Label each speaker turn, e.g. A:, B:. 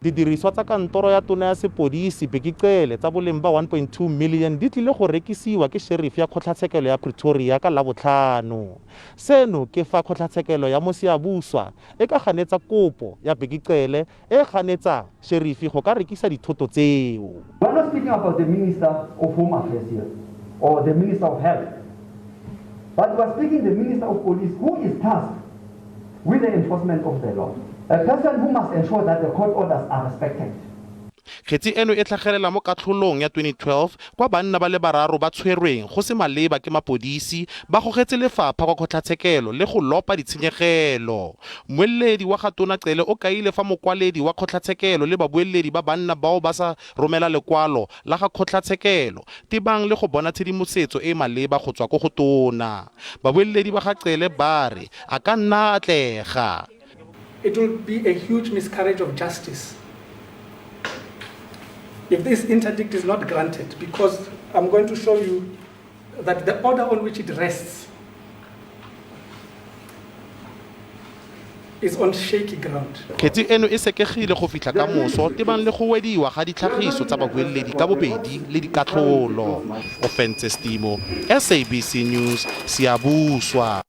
A: Didiriswa tsa kantoro ya tona ya sepodisi Bheki Cele tsa boleng ba 1.2 million di tlile go rekisiwa ke sheriff ya kgotlatshekelo ya Pretoria ka Labotlhano. Seno ke fa kgotlatshekelo ya Mosiabuswa e ka ganetsa kopo ya Bheki Cele e e ganetsang sherifi go ka rekisa dithoto tseo.
B: We are not speaking about the Minister of Home Affairs here or the Minister of Health, but we are speaking the Minister of Police who is tasked with the enforcement of the law, a person who must ensure that the court orders are respected.
A: Kgetsi eno e tlhagelela mo katlholong ya 2012 kwa banna ba le bararo ba tshwerweng go se maleba ke mapodisi ba gogetse lefapha kwa kgotlatshekelo le go lopa ditshenyegelo. Mmueledi wa ga Tona Cele o kaile fa mokwaledi wa kgotlatshekelo le babueledi ba banna bao ba sa romela lekwalo la ga kgotlatshekelo tebang le go bona tshedimosetso e e maleba go tswa ko go tona. Babueledi ba ga Cele ba re a ka nna a atlega.
C: It will be a huge miscarriage of justice if this interdict is not granted, because I'm going to show you that the order on which it rests is on shaky ground.
A: Kgetsi eno e sekegile go fitlha ka moso tebang le go wediwa ga ditlhagiso tsa babueledi ka bobedi le dikatlholo. Ofentse Stimo, SABC News, Siyabuswa.